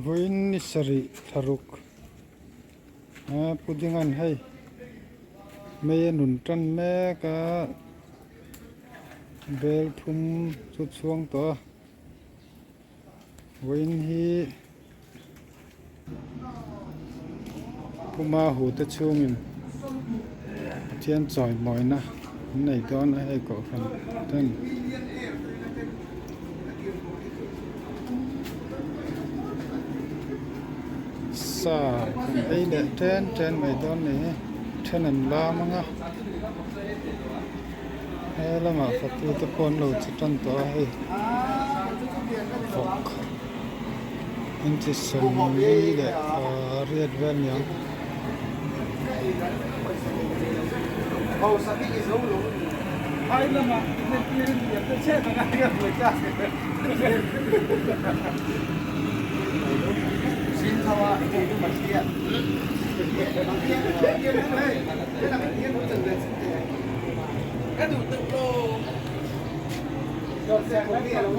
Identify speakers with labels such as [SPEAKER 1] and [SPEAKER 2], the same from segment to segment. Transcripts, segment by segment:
[SPEAKER 1] Vawiin ni sarih thlaruk a pudding an hei mei a nun tan mek a bel thum chu chhuang tawh a vawiin hi Puma hu te chhungin Pathian chawimawina an nei dawn a hei kohhran ten. Sa kan ei leh ṭen ṭen mai dawn ni hi ṭhen an lam ang a he lamah fatu te pawh an lo che ṭan tawh a hei vawk inchi 40 leh pariat vel niang.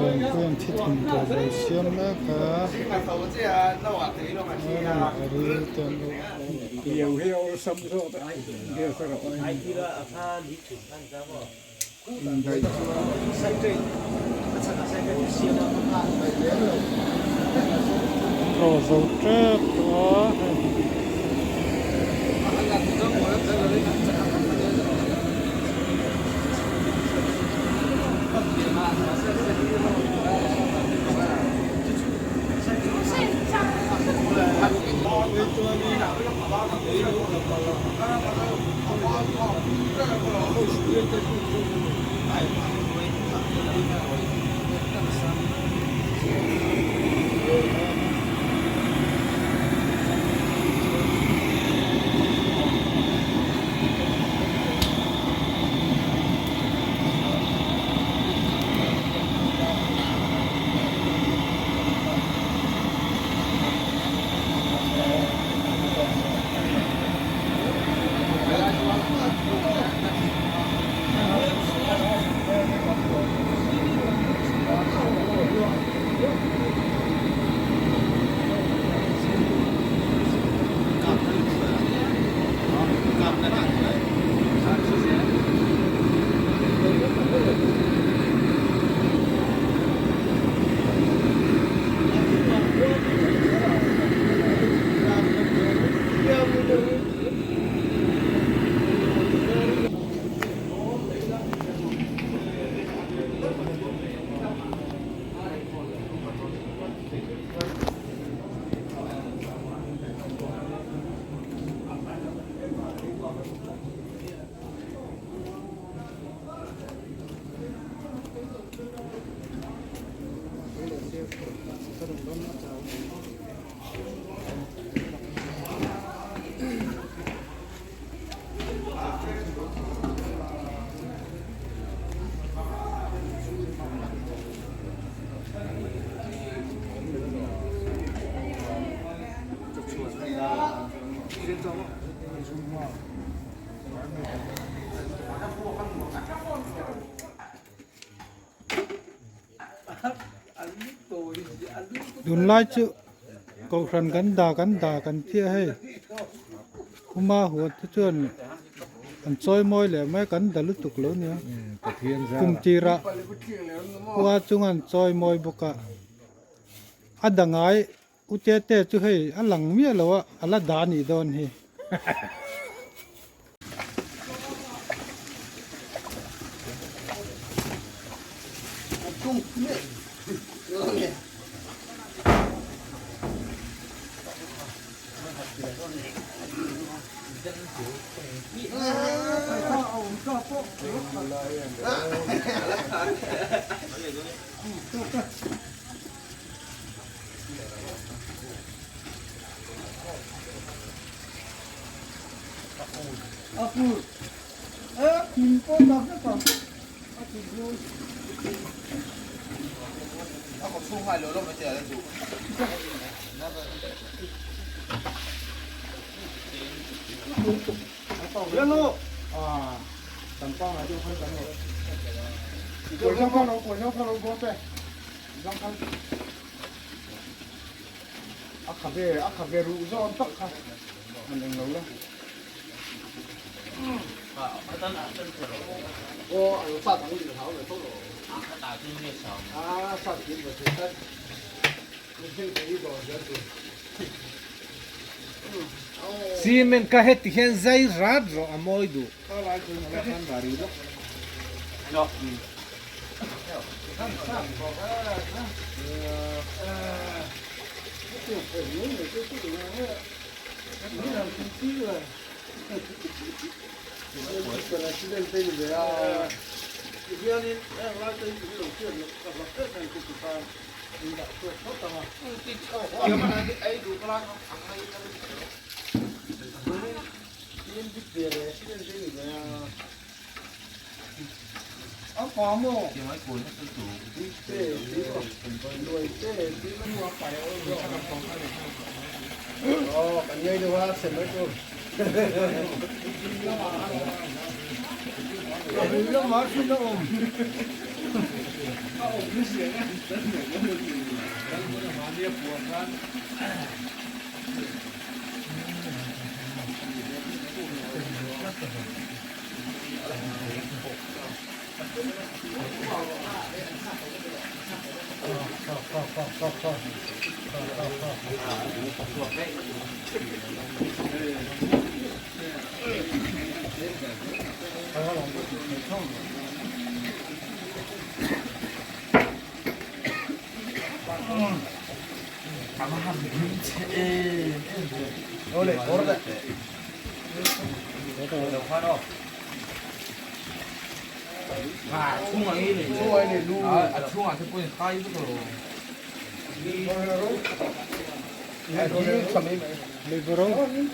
[SPEAKER 1] Vengpuian thi thum tur lo siam mek a a ril te an lo Rawh zo tep tawh a hei. Tunlai chu kohhran kan dah kan dah kan chiah hei khuma huat te chuan an chawi mawi leh mai kan da lutuk lo nia kum tirah khua chunga an chawi mawi bawk a a dangai U Tete chu hei a lang miah lo a, a la dah anih dawn hi.
[SPEAKER 2] A khabe a khabe ruh zawn tak kha an eng lo la.
[SPEAKER 3] Cement kha heti hian zai rat rawh a mawi duh.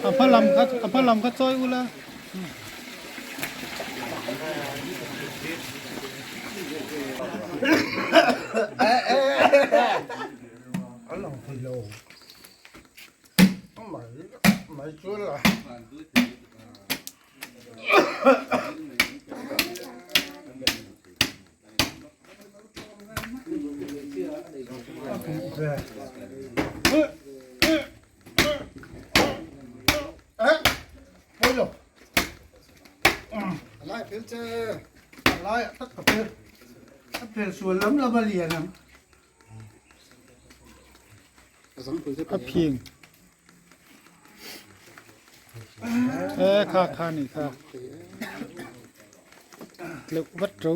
[SPEAKER 1] A hma lam kha a hma lam kha chawi ula. A phing e kha kha ni kha tleuh vat ro.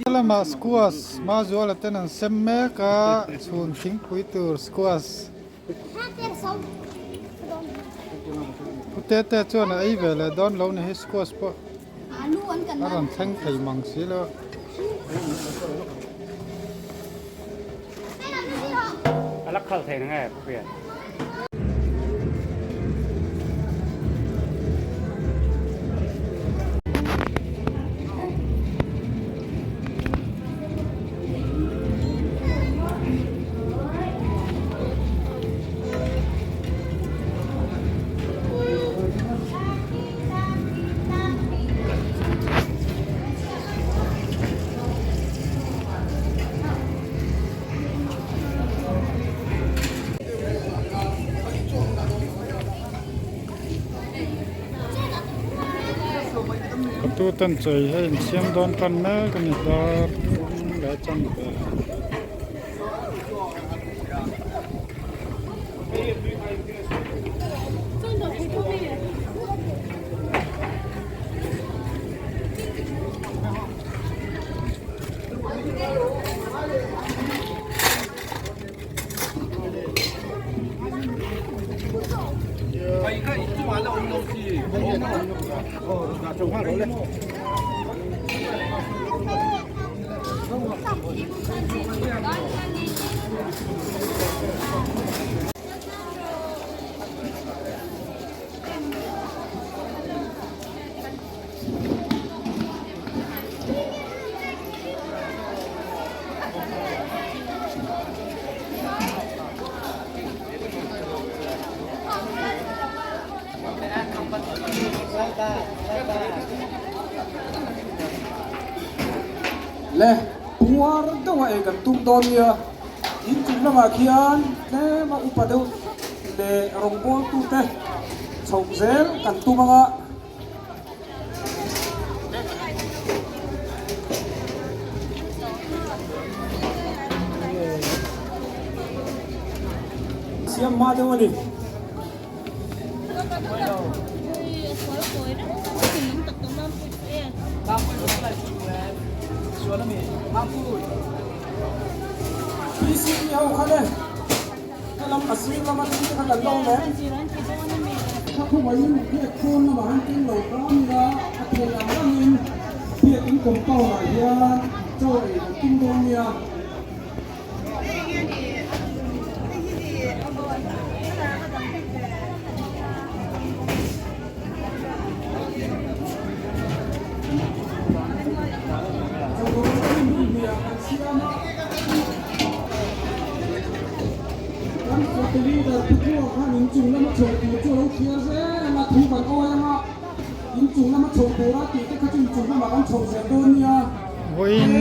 [SPEAKER 1] Lamah squash Mazuala ten an sem mek a chhun thingpui tur squash Putete chuan a ei ve leh dawn lo ni hi squash pawh a rawn thleng thei mang si lo. Hotu ten chei hei an siam dawn tan mek a ni dar thum leh chanve.
[SPEAKER 2] Le puar deuh a ei kan tum dawn nia, inchung lamah khian tlem a upa deuh leh rawngbawltute chhoh zel kan tum ang a. Siam hma deuh a ni. PCB ho kha le ka lam a sir lama thil te kha kan lo leh Thla khawngaihin biak pawn lamah han keng lo ta ania a theih ang angin biakin compound ah hian chaw ei kan tum dawn nia.
[SPEAKER 1] Vawiin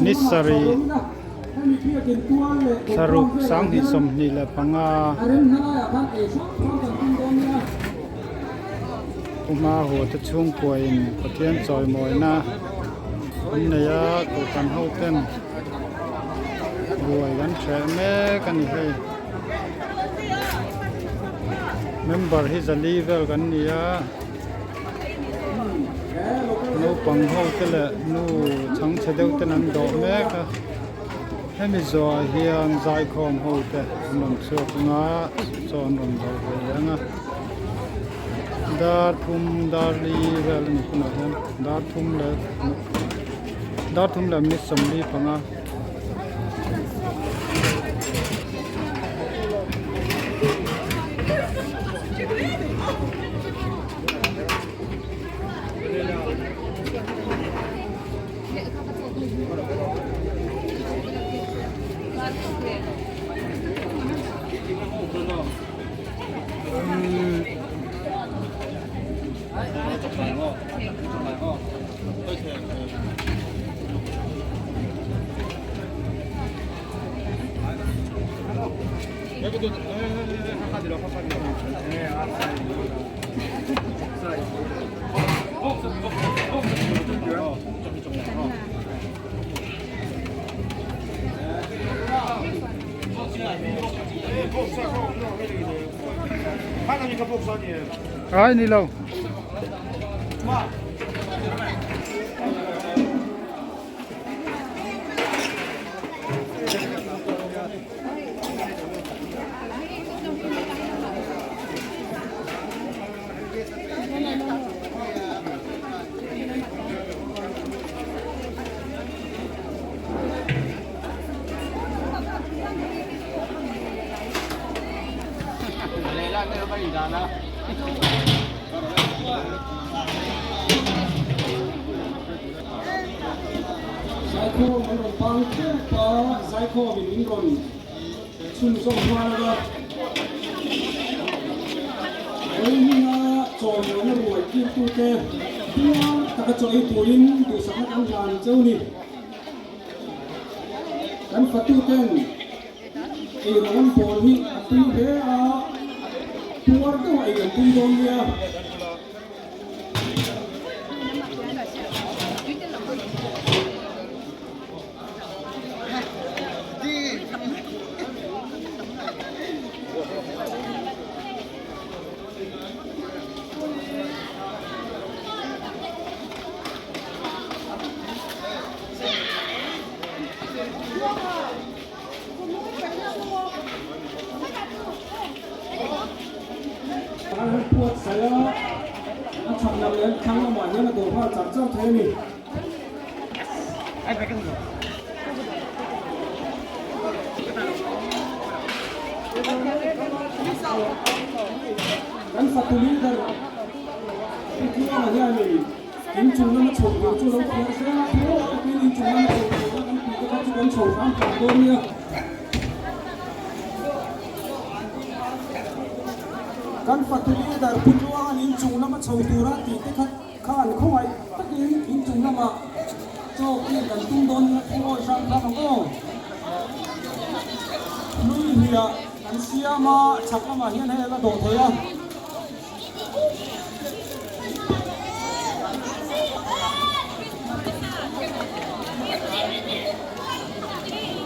[SPEAKER 1] ni sarih thlaruk 2025 Puma huate chhungkuain Pathian chawimawina an nei a kohhran ho ten ruai kan hreh mek a ni hei member hi zali vel kan ni a. Naupang ho te leh nu chhangchhe deuh ten an dawh mek a hemi zawhah hian zaikhawm ho te an rawn chhuak ang a chaw an rawn zawh ve leh ang a dar thum dar li vel a ni hunah hian dar thum leh dar thum leh minute 45. Ai ni lo.
[SPEAKER 2] Zaikhawm an rawn pang tep a, zaikhawmin min rawn chhunzawm nghal a. Vawiina chawlhnawn a ruai tirtute buang taka chaw ei turin duhsakna kan hlan cheu ni. Kan fatuten ei rawng pawl hi a tui hle a, puar deuh a ei kan tum dawn nia. An han phuat sai a, a chhak lam leh thlang lamah hian a dawr nghal char char thei a ni. Kan fatu leader Pu Tluanga hianin inchung lama chho tur chu lo thiar zel a, thu takin inchung lama chho tur a kan tih te kha chu kan chho hram hram dawn nia. Kan fatu leader Pu Tluanga'n inchung lama chho tura tih te kha. Khan khawngaih takin inchung lamah chaw kil kan tum dawn nia khawngawi hrang hrang ang aw. Hlui hliah kan siam a, chhak lamah hian hei a la dawh thei a.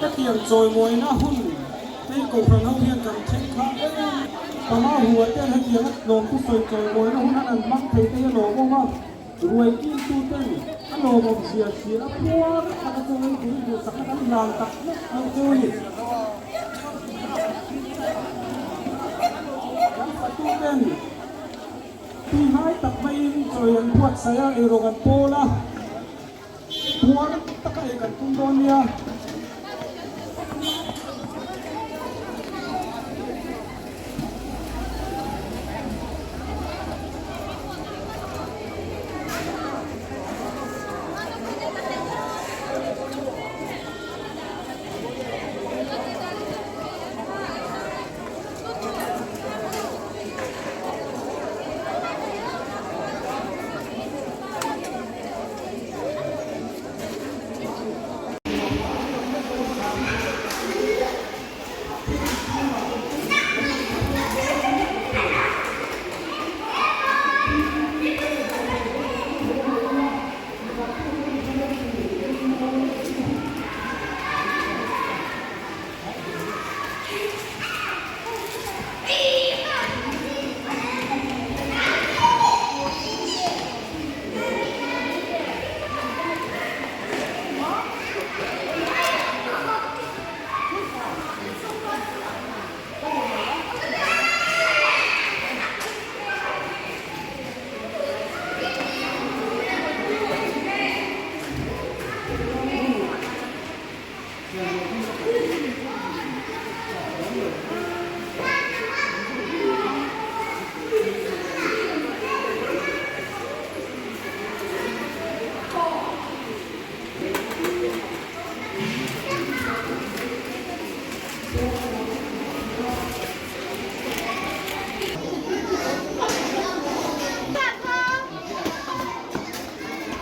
[SPEAKER 2] Hetiang chawimawina hun hei Kohhran ho hian kan thleng kha panga hua ten hetianga tlawmtu sawi chawimawina hun an an hmang thei te hi a lawmawm a, ruai kiltu ten a lawmawm zia hria a puar tak atangin tui duhsakna kan hlan tak mek ang chu a ni. Kan fatu ten tui hnai tak maiin chawi an buatsaih a, eirawng an pawl a. Puar taka ei kan tum dawn nia.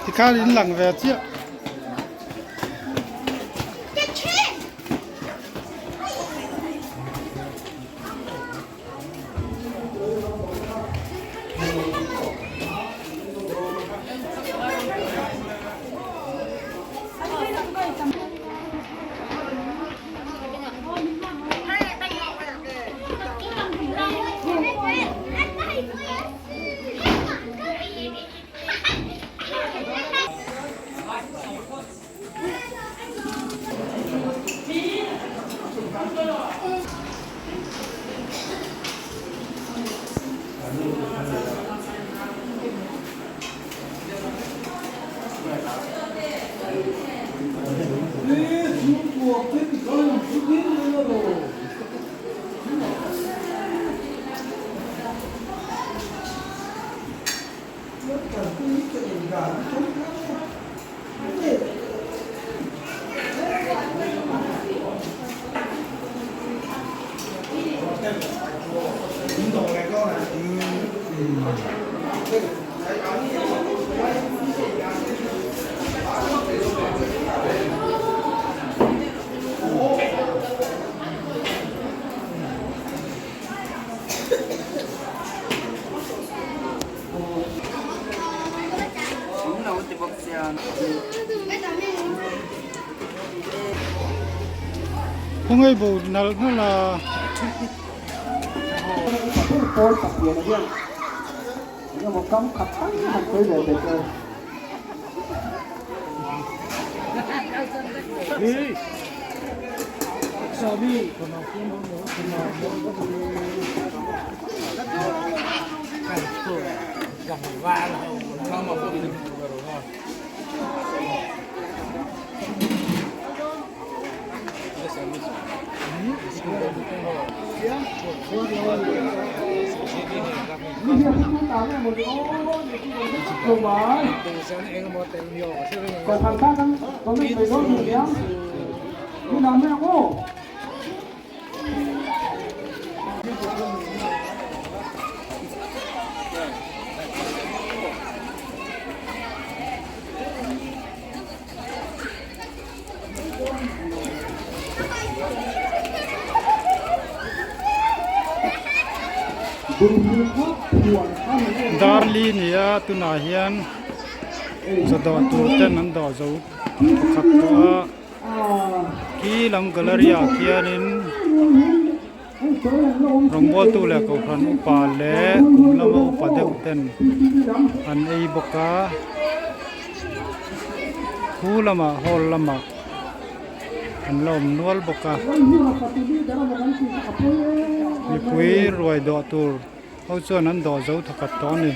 [SPEAKER 1] Tikhan in lang ve chiah. Khawngaih bo nalh nalh a. Darli nia tunah hian chawdawh tur ten an dawh zo pakhat tawh a khi lam gallery ah khianin rawngbawltu leh kohhran upa leh kum lama upa deuh ten an ei bawk a khu lamah hall lamah an la awm nual bawk a mipui ruai dawh tur ho chuan an dawh zo thawkhat tawh a ni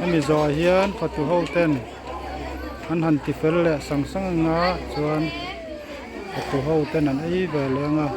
[SPEAKER 1] hemi zawhah hian fatu ho ten an han ti fel leh sang sang anga chuan fatu ho ten an ei ve leh anga.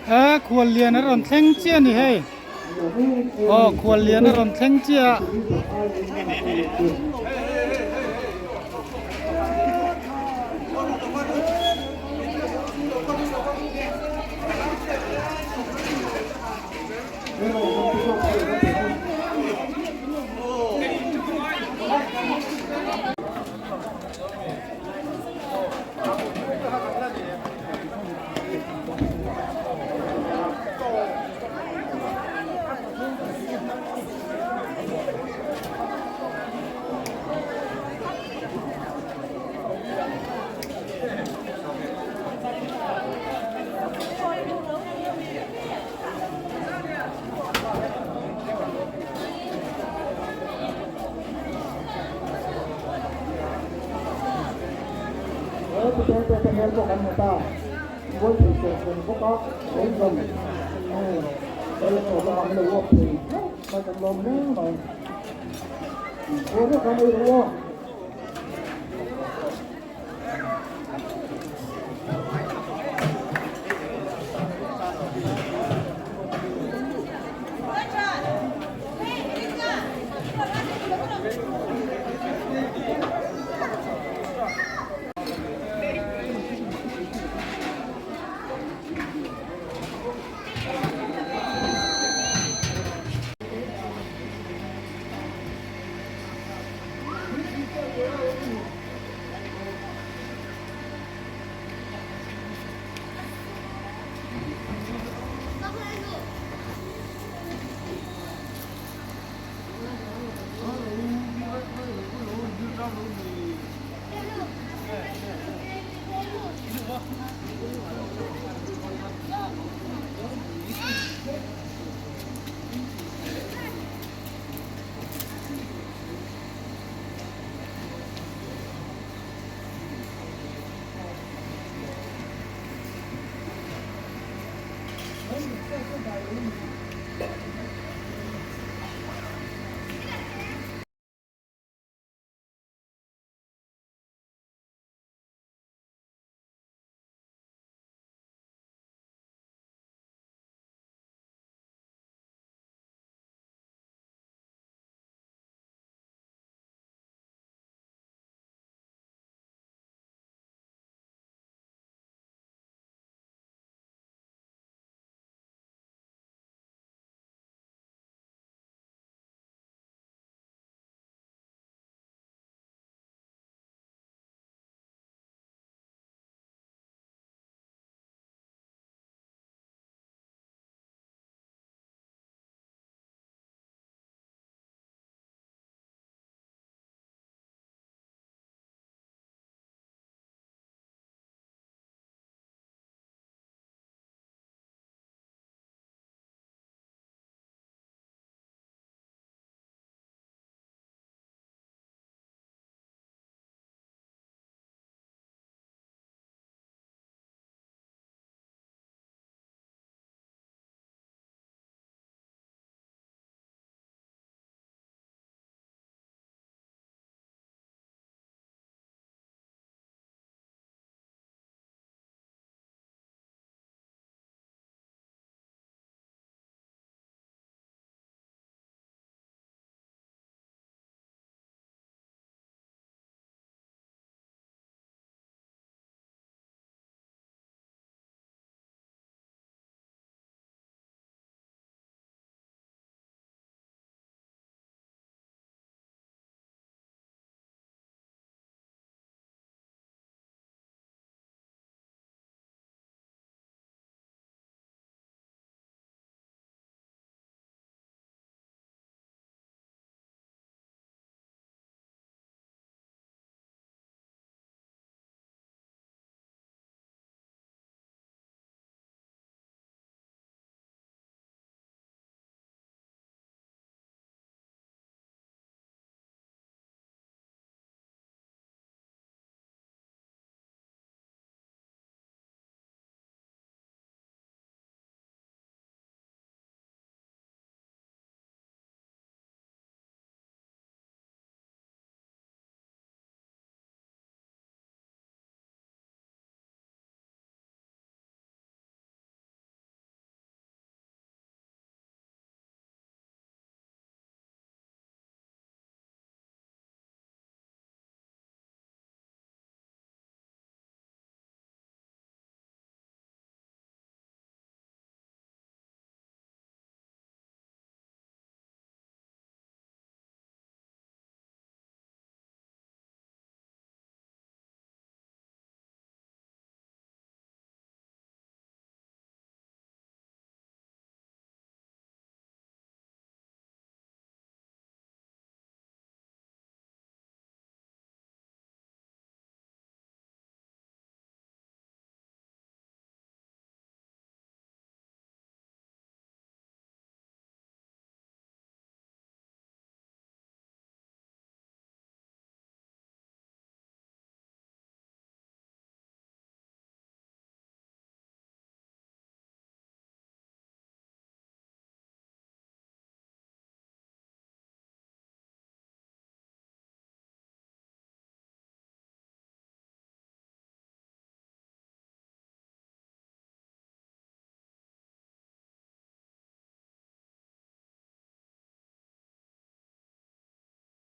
[SPEAKER 1] A khual lian a rawn thleng chiah a ni hei aw khual lian a rawn thleng chiah a.